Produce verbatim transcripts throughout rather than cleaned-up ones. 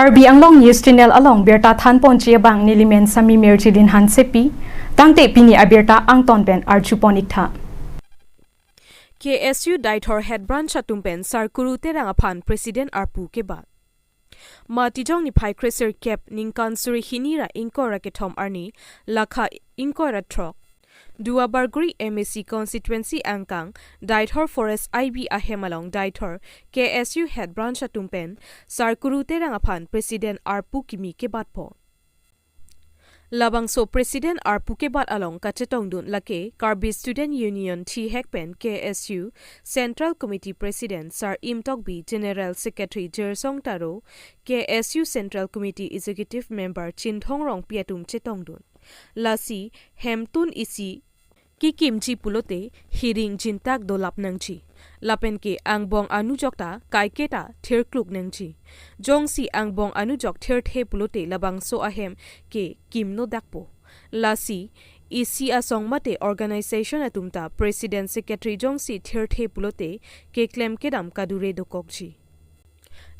Karbi Anglong News Channel along birta thanponji abang nelimen Sami Mirjilin Hansepi, tangte pini abirta angton pen arjupon iktha. K S U Deithor Head Branch atum pen Sar Kuru Terang aphan President arpu kebat. Matijong niphai kresirkep ningkan suri hini ra ingkoi ra kethom arni, lakha ingkoi ra throk, Duarbagori M A C constituency angkang Deithor Forest I B ahem along Deithor K S U Head Branch atum pen Sar Kuru Terang aphan President arpu kimi kebatpo. Labangso President arpu kebat along kachetongdun lake Karbi Student Union thihek pen K S U Central Committee President Sar Imtokbi, General Secretary Jirsong Taro, K S U Central Committee Executive Member Chinthong Rongpi atum chetongdun. Lasi hemtun isi kikimji pulote hiring jintak dolap nangji. Lapen ke angbong anujok ta kaiketa thirkluk nangji. Jongsi angbong anujok thirthe pulote labangso ahem ke kimno dakpo. Lasi isi asong mate organization atum ta President Secretary jongsi thirthe pulote keklem kedam kadure dokokji.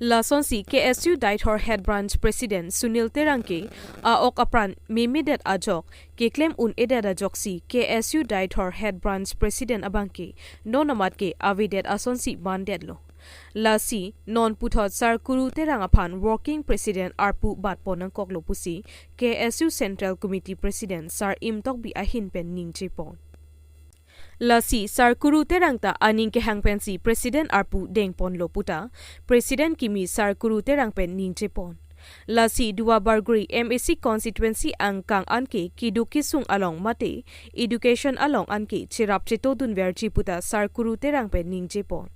Lasonsi K S U Deithor Head Branch President Sunil Terang ke a-ok apran memedet ajok, keklem un-edet ajoksi K S U Deithor Head Branch President abang ke non amat ke avedet asonsi mandetlo. Lasi non puthot Sar Kuru Terang aphan Working President arpu batpon nangkoklo pusi K S U Central Committee President Sar Imtokbi ahin pen ningjepon. Lasi Sar Kuru Terang ta aning kehang pensi President arpu dengponlo puta President kimi Sar Kuru Terang pen ningjepon. Lasi Duarbagori M A C constituency angkang anke keduk kesung along mate education along anke cherap chetodunverji puta Sar Kuru Terang pen ningjepon.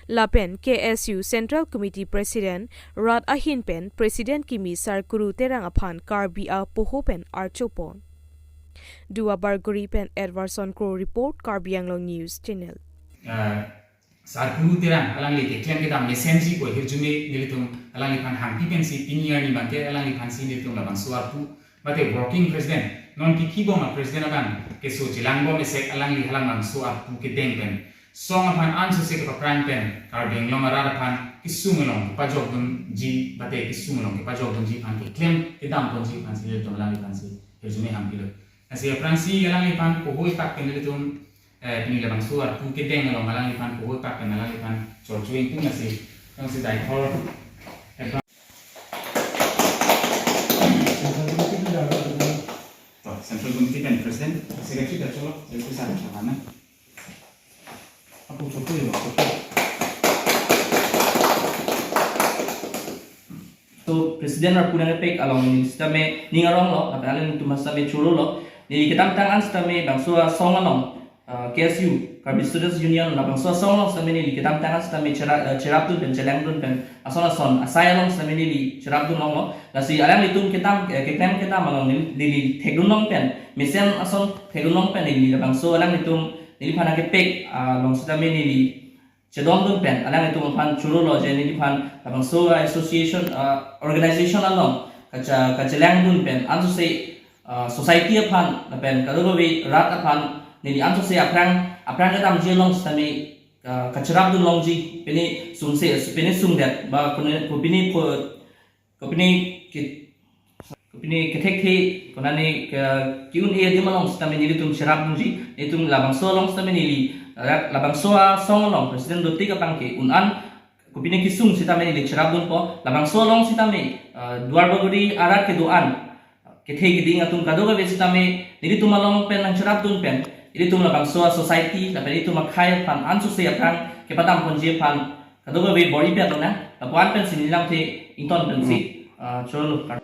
Lapen K S U Central Committee President rat ahin pen President kimi Sar Kuru Terang aphan Karbi apoho pen arjupon. Duarbagori pen Edwardson Kro report, Karbi Anglong News Channel. Ah, Sar Kuru Terang alangli keklem kedam mesenji pu ahirjume nelitum alangliphan hangpi pensi pini arni abangke alangliphansi nelitum labangso arpu mate working president, non kikibom a-president abang keso chelangbom esek alangli halabangso arpu kedeng pen song aphan ansose kepaprang pen Karbi Anglong arat aphan kesung along kepajokdunji mate kesung along kepajokdunji aphan keklem kedamponji aphansi nelitum alangliphansi hirjume hangpilo. Lasi aphrangsi alangliphan pohoi pak pen nelitum, eh, pini labangso arpu kedeng along alangliphan pohoi pak pen alangliphan chorcho ingtung, lasi, lasi Deithor, eh, Central Committee pen President, Secretary ta cholo, Secretary sir ta mana. Apo chorcho yo. So, President arpu nangkepek along neli sitame ning aronglo, lapen alanglitum sitame chorolo. Neli kedamtang an sitame bangso asong along, ah, K S U, Karbi Students Union, labangso asong along sitame neli kedamtang an sitame chera-, eh, cherapdun pen, chelangdun pen, ason ason asai along sitame neli cherapdun longlo. Lasi alanglitum kedam, eh, keklem kedam along neli, neli thekdun long pen, mesen ason thekdun long pen neli labangso alanglitum neliphan nangkepek, ah, along sitame neli chedondun pen alanglitum aphan chorolo je neliphan labangso association, ah, organization along kacha-, kachelangdun pen ansose, ah, society aphan lapen kadokave rat aphan neli ansose aphrang, aphrang kedamji along sitame, ah, kacherapdun longji pine sungse, pine sungdet ba kone, kopine ko-, kopine ke-, kopine kethekthe, konane ke, ke-un-e adim along sitame nelitum cherapdunji, nelitum labangso along sitame neli, la-, labangso asong along President dotik abang ke un-an kopine kesung sitame neli cherapdunpo, labangso along sitame, eh, Duarbagori arat kedo-an, kethe keding atum kadokave sitame nelitum along pen nangcherapdun pen, ilitum labangso a-society, lapen ilitum akhei aphan ansose aphrang kepadamponji aphan kadokave bor-ipet lonang, lapu-an pensi neli lamthe ington pensi, ah, chorolo.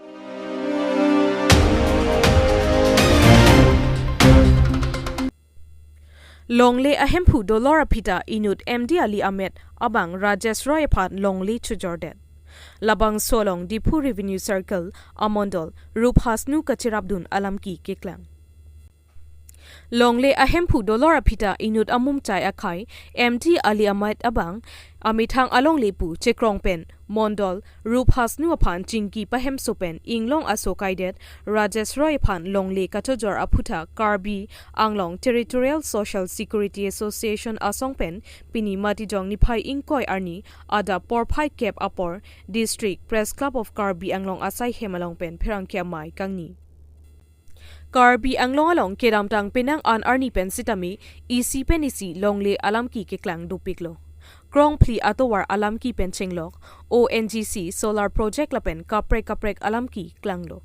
Longle ahemphu Dolor aphi ta inut M D ali amet abang Rajesh Roy aphan longle chojordet. Labangso along Diphu Revenue Circle amondol Rup Hasnu kacherapdun alamki keklang. Longle ahemphu dolor aphi ta inut amumchai akhei M D Ali Ahmed abang amethang alongle pu chekrong pen Mondol Ruphasnu aphan chingki pahemso pen inglong aso kaidet Rajesh Roy aphan longle kachojor aphuthak Karbi Anglong Territorial Social Security Association asong pen pini Matijong niphai ingkoi arni adap porphai kep apor District Press Club of Karbi Anglong asaihem along pen pherangke amei kangni. Karbi Anglong along kedamtang penang an arni pen sitame isi pen isi longle alamki keklang dopiklo. Krongphli atovar alamki pen chenglok, O N G C solar project lapen kaprek kaprek alamki klanglo.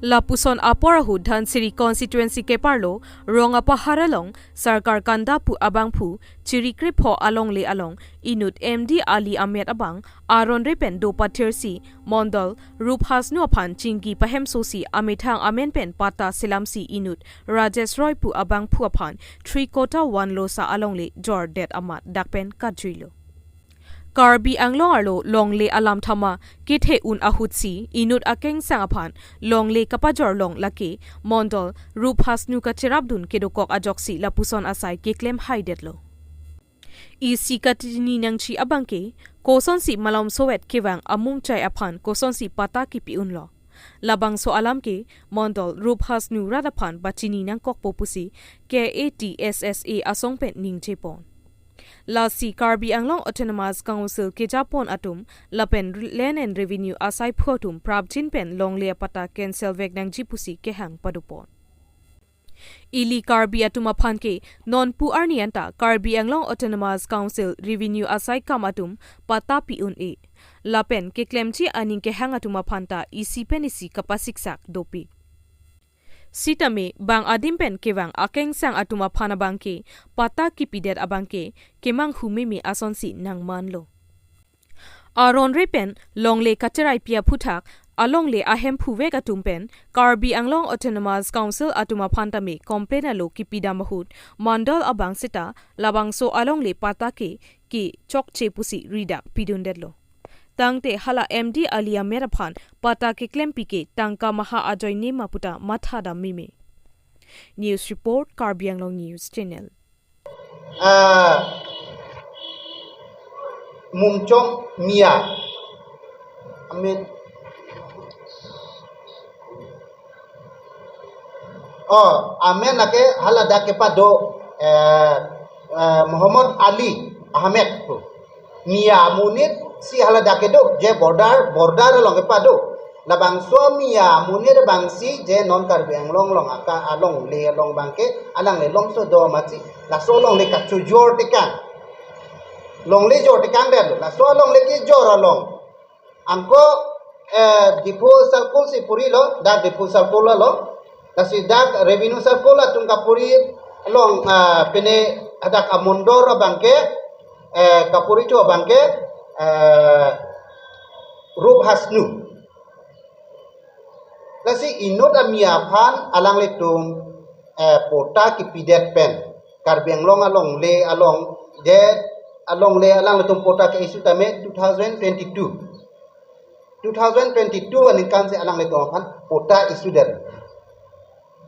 Lapuson apor ahut Dhansiri constituency keparlo Rong Apahar along Sarkar Kanda pu abangphu chiri krepho alongle along inut M D Ali Ahmed abang aron re pen do pathirsi Mondol Ruphasnu aphan chingki pahemsosi amethang amen pen patta selamsi inut Rajesh Roy pu abangphu aphan three kota one losa alongle jordet amat dak pen kajuilo. Karbi Anglong arlo longle alam thama kethe un ahutsi inut akengsang aphan longle kapajor long lake Mondol Ruphasnu kacherapdun kedokok ajoksi lapuson asai keklem haidetlo. Isi kachini nangji abangke, kosonsi malom sowet kevang amumchai aphan kosonsi patta kipi unlo. Labangso alamke Mondol Ruphasnu rat aphan pachini nangkokpo pusi K A T S S A asong pen ningjepon. Lasi Karbi Anglong Autonomous Council kejapon atum lapen Land and Revenue asaiphu atum prapjin pen longle apatta cancel vek nangji pusi kehang padopon. Ili Karbi atum aphan ke nonpu arni anta Karbi Anglong Autonomous Council Revenue asaikam atum patta pi un-e. Lapen keklemji aning kehang atum aphan ta isi pen isi kapasiksak dopik. Sitame bang adim pen kevang akengsang atum aphan abangke patta kipidet abangke kemanghu meme asonsi nangmanlo. Aron re pen longle kacherai pi aphuthak alongle ahemphu vek atum pen Karbi Anglong Autonomous Council atum aphan tame complain alo kipidam ahut Mondol abang seta labangso alongle patta ke kechokche pusi ridak pidundetlo. Tangte hala M D Ali Ahmed aphan patta keklempi ke tangka maha ajoine ma puta mathadam meme. News report, Karbi Anglong News Channel. Ah, Mumchong Mia. Amen. Oh, amen lake hala dak kepado, eh, eh, Muhammad Ali Ahmed pu. Mia amonit si hala dak kedo, je border, border along kepado. Labangso Mia amonit abangsi je non Karbi Anglong along aka alongle along abangke, alangle longso do mati, laso alongle kachojor tekang. Longle jor tekang den, laso alongle kejor along. Anke, eh, Diphu circle si purilo, dak Diphu circle lo. Lasi dak Revenue Circle atum kapuri along, ah, pine hadak amondol abangke, eh, kapuri chu abangke, eh, Ruphasnu. Lasi inut a-Mia aphan alanglitum, eh, patta kipidet pen Karbi Anglong alongle along je alongle alanglitum patta ke-issue tame two thousand twenty-two. Two thousand twenty-two aningkan si alanglitum aphan patta issue det.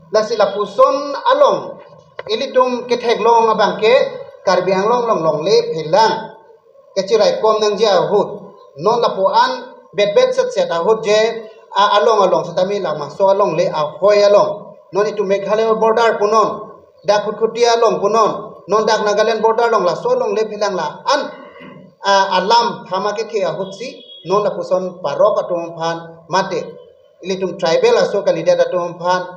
Lasi lapuson along ilitum ketheklong abangke Karbi Anglong along longle phelang kachiraikom nangji ahut, non lapu-an betbet setset ahut je a-, along along setame labangso alongle ahoi along, non itum Meghalaya border punon, dak Khutkhuti along punon, non dak Nagaland border along, laso alongle phelang la-an, a, alam thama kethe ahutsi non lapuson parok atum aphan mate ilitum tribal aso candidate atum aphan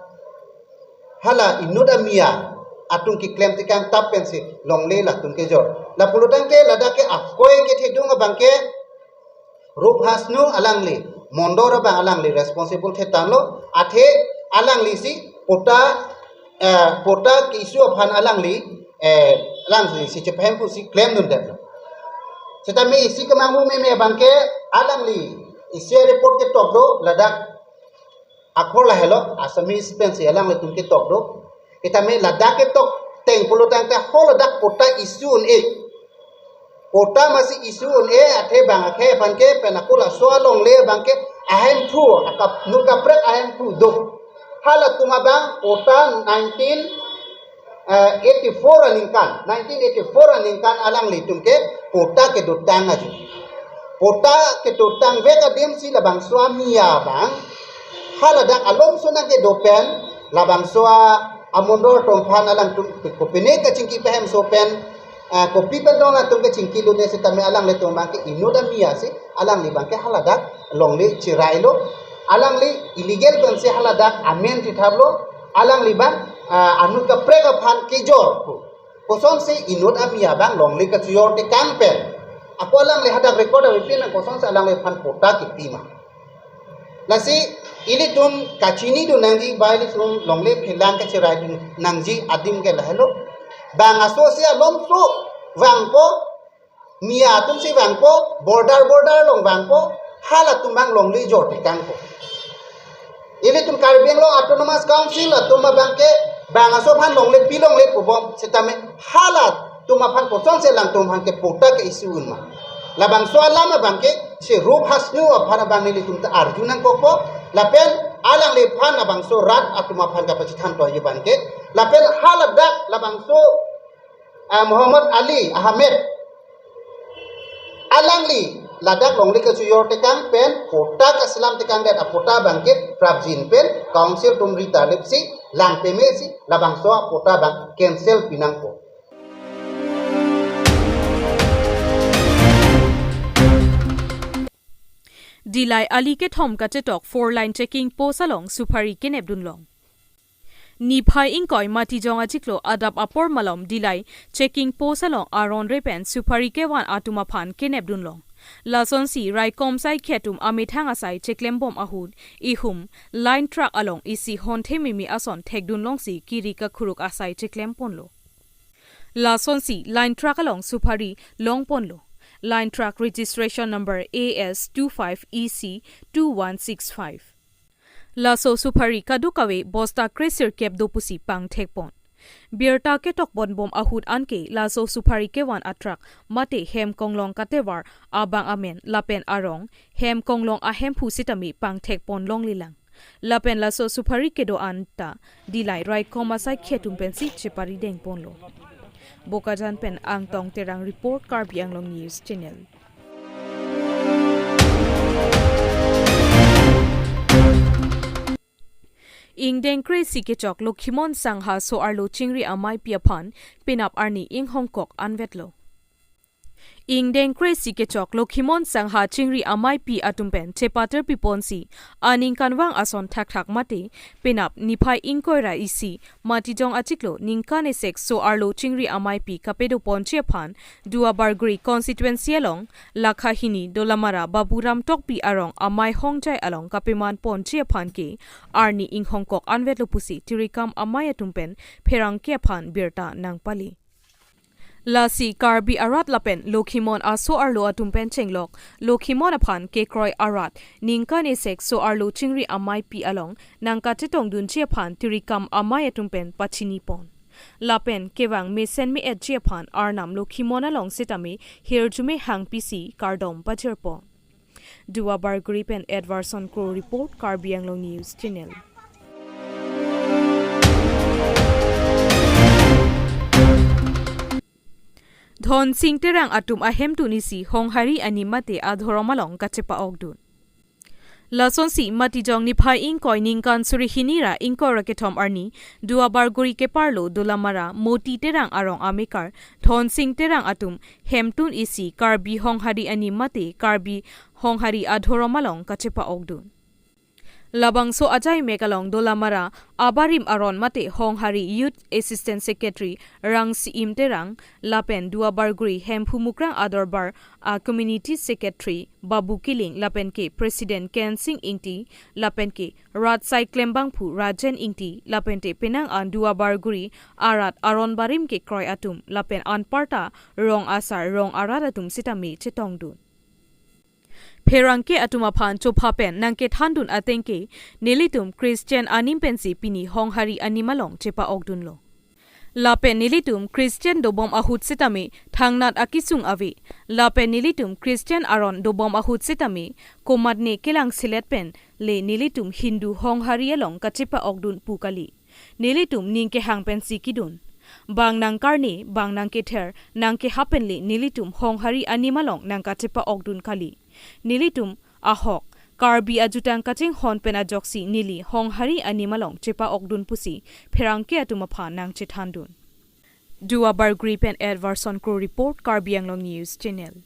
hala inut a-Mia atum keklem tekang tap pensi longle latum kejor. Lapulo tangte ladak ke akoi kethedung abangke Ruphasnu alangli, mondol abang alangli responsible thetanlo, athe alangli si patta, eh, patta ke-issue aphan alangli, eh, alangli si chepahemphu si klemdundetlo. Setame isi kemanghu meme abangke alangli isi report ketok do, ladak akhor lahelo, Assamese pensi alanglitum ketok do. Setame ladak ketok teng pulo tangte ho ladak patta issue un-e. Patta masi issue un-e, athe bang akhei aphan ke pen ako laso alongle abangke ahemphu, akap nur kaprek ahemphu do. Halatum abang patta nineteen eh, eighty-four aningkan, nineteen eighty-four aningkan alanglitum ke patta kedotang ajo. Patta kedotang vek adim si labangso amia abang haladak alomso nangkedo pen, labangso a, amondor atum aphan alangtum kopine kachingki pehemso pen, eh, kopi pen dong atum kachingki lone sitame alanglitum abang ke inut amia si alangli abang ke haladak longle cherailo, alangli illegal pen si haladak amen chethaplo, alangli abang, ah, anut kaprek aphan kejor pu. Kosonsi inut amia abang longle kachojor tekang pen, ako alangli hadak record avepin nang kosonsi alangliphan patta kipi ma. Lasi ilitum kachinidun nangji ba ilitum longle phelang kacherai dun nangji adim ke lahelo. Bang aso si alomso vangpo, mia atum si vangpo, border border along vangpo, halatum abang longle jor tekangpo. Ilitum Karbi Anglong Autonomous Council atum abang ke bang aso aphan longle pi longle pubom sitame halatum aphan kosonsi alangtum aphan ke patta ke-issue un ma. Labangso alam abang ke si rup hasnu aphan abang nelitum ta arju nangkokpo, lapen alangliphan labangso rat atum aphan kapachithan to aji abang ke, lapen haladak labangso, ah, Muhammad Ali Ahmed alangli ladak longle kachojor tekang pen patta kaselam tekangdet apatta abang ke prapjin pen council atum ri tarlip si lang peme si labangso apatta abang cancel pinangpo. Dillai ali kethom kachetok four lane checking post along supari kenepdun long. Niphai ingkoi Matijong achiklo adap apor malom Dillai checking post along aron re pen supari kevan atum aphan kenepdun long. Lasonsi raikom saikhi atum amethang asai cheklembom ahut ihum line truck along isi honthe mimi ason thekdun longsi kiri kakhuruk asai cheklem ponlo. Lasonsi line truck along supari long ponlo. Line truck registration number A S two five E C two one six five. Laso supari kadokave bosta kresirkep do pusi pangthek pon. Birta ketok ponbom ahut anke laso supari kevan atruck mate hem konglong katevar abang amen lapen arong, hem konglong ahemphu sitame pangthek pon longlelang. Lapen laso supari kedo-an ta Dillai raikom asaikhi atum pensi chepari deng ponlo. Bokajan pen Angtong Terang report, Karbi Anglong News Channel. Ingdeng kre-isi kechok Lokhimon Sangha so-arlo chingri ameipi aphan penap arni inghongkok anvetlo. Ingdeng kre-isi kechok Lokhimon Sangha chingri ameipi atum pen chepatir piponsi aningkanvang ason thakthak mate penap niphai ingkoi ra isi Matijong achiklo ningkan esek so-arlo chingri ameipi kapedo ponji aphan Duar Bagori constituency along Lakhahini Dolamara Baburam Tokbi arong amei hongjai along kapeman ponji aphan ke arni inghongkok anvetlo pusi tirikam amei atum pen pherangke aphan birta nangpali. Lasi Karbi arat lapen Lokhimon aso-arlo atum pen chenglok Lokhimon aphan kekroi arat ningkan esek so-arlo chingri ameipi along nangkachetongdunji aphan tirikam amei atum pen pachini pon. Lapen kevang mesen me-etji aphan Arnam Lokhimon along sitame hirjume hangpisi kardom pajir pon. Duar Bagori pen Edwardson Kro report, Karbi Anglong News Channel. Dhonsing Terang atum ahemtun isi Honghari anim mate adhorom along kachepa-okdun. Lasonsi Matijong niphai ingkoi ningkan suri hini ra ingkoi ra kethom arni Duar Bagori keparlo Dolamara Moti Terang arong amekar Dhonsing Terang atum hemtun isi Karbi Honghari anim mate Karbi Honghari adhorom along kachepa-okdun. Labangso ajaimek along Dolamara abarim aron mate Honghari Youth Assistant Secretary Rangsi-im Terang lapen Duar Bagori Hemphu Mukrang adorbar a-Community Secretary Babu Killing lapen ke President Kensing Ingti lapen ke rat saiklem bangphu Rajen Ingti lapen te penang an Duar Bagori arat aron barim kekroi atum lapen anparta rong asar rong arat atum sitame chetongdun. Pherangke atum aphan chopha pen nangkethandun atengke nelitum Christian anim pensi pini Honghari anim along chepa-okdunlo. Lapen nelitum Christian dobom ahut sitame thangnat akesung ave. Lapen nelitum Christian aron dobom ahut sitame komatne kelangselet pen le nelitum Hindu Honghari along kachepa-okdun pu kali. Nelitum ning kehang pensi kedun. Bang nangkarni, bang nangkether, nangkehapenle nelitum Honghari anim along nangkachepa-okdun kali. Nelitum ahok Karbi ajutang kachinghon pen ajoksi neli Honghari anim along chepa-okdun pusi pherangke atum aphan nangchethandun. Duar Bagori pen Edwardson Kro report, Karbi Anglong News Channel.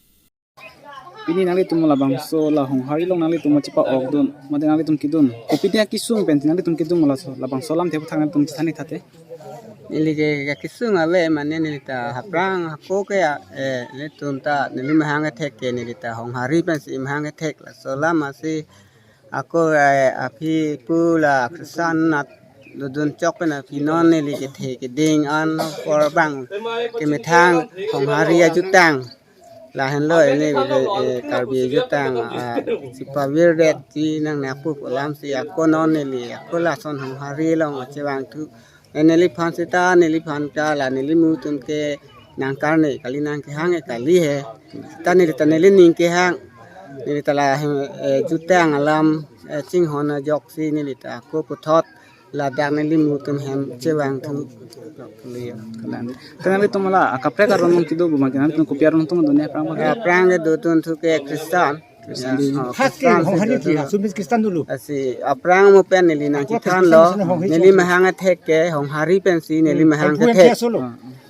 Pini nanglitum labangso la Honghari along nanglitum chepa-okdun, mate nanglitum kedun, kopine akesung pen nanglitum kedun ma laso, labangso alamthe aphuthak nanglitum chethan-ik tha te. Neli ke, ke kesung ave, mane neli ta aphrang ako ke, eh, nelitum ta neli mahang kethek ke neli ta Honghari pensi mahang kethek, laso alam asi ako, eh, aphi pu la Christian nat dodun chok pen aphi non neli kethe keding an apor bang kemethang Honghari ajutang. Lahenlo neli, eh, Karbi ajutang, ah, chepavirdet ti nang napu pu alamsi ako non neli ako lason Honghari along chevangthu. Eh, neliphan seta, neliphan ta la nelimu atum ke nangkarni kali, nangkehang ke kali he. Ta neli ta nelining kehang. Neli ta la, eh, jutang alam, eh, chinghon ajoksi neli ta ako puthot ladak nelimu atum hem chevangthu. Kalang. Te nanglitum la akaprek aron along kedo pu ma, nanglitum kopi aron along kedo ne aphrang ma? Aphrang kedodunthu ke Christian. Christian. Ya, oh, Khas ke Christian Honghari si ti, dodo. Asumit Christian dulu. Asi aphrang mo pen neli nangchethanlo, Christian, Honghari neli Christian. Mahang kethek ke Honghari pensi neli mahang Hmm, kethek. Solo.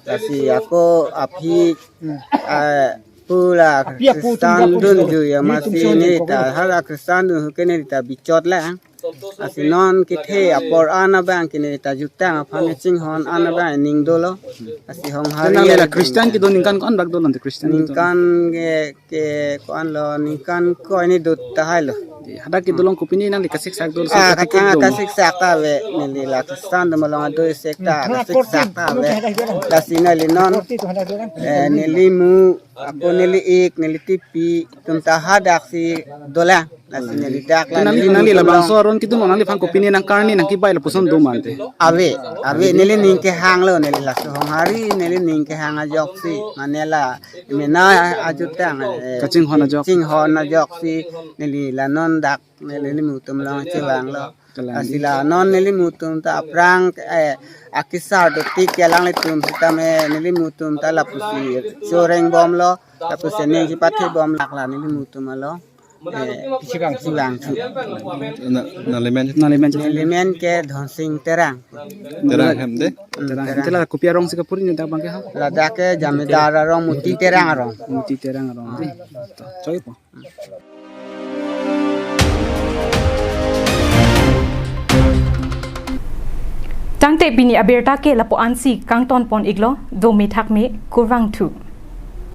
Asi ako aphi, Hmm. eh, pu la Aphi apu tum Christian apu dun solo. Ju ya Nelitum masi solo neli ko ta ko. Hala Christian dun ke neli ta bichot lang. Asi non kethe apor an abang ke neli ta jutang aphan chinghon an abang ning dolo. Asi Honghari. Te nangli la Christian kedo ningkan ko-an bak dolo te Christian kedo? Ningkan ke, ke ko-an lo, ningkan ko-an ni dut tahai lo. Hadak kedo along kopine nangli kasiksak dolo? Ah, katik katang kedo. Kasiksak ta ave, neli la Christian atum along ado sek ta, hmm, kasiksak ta ave. Lasi neli non, eh, nelimu, ako neli ik, neli tipi, atum ta hadaksi dolang. Lasi neli dak la nangli, neli nangli mutum labangso along aron kedo along nangliphan kopine nangkarni nangkebai lapuson do ma te? Ave, ave, nelining kehanglo, neli laso Honghari nelining kehang ajoksi, mane la mena ajutang, eh, kachinghon ajok. Chinghon ajoksi, neli la non dak, neli nelimu atum along chevanglo. Kalang. Asi la non nelimu atum ta aphrang, eh, akesar dotik kelang ilitum sitame nelimu atum ta lapusi choreng bomlo, lapusi neng chepathe bom lak la nelimu atum along. Eh, chevang, chevangthu. Na, nangli men? Nangli men? Neli men ke Dhonsing Terang. Terang hem de? Hmm, Terang. Terang. Te la kopi arong si kapuri ne dak abang ke ha? Ladak ke jamidar arong, Muti Terang arong. Muti Terang arong de. To, choi po. Tangte pini abirta ke lapu-ansi kangton pon-iklo, dome thakme, kurvangthu.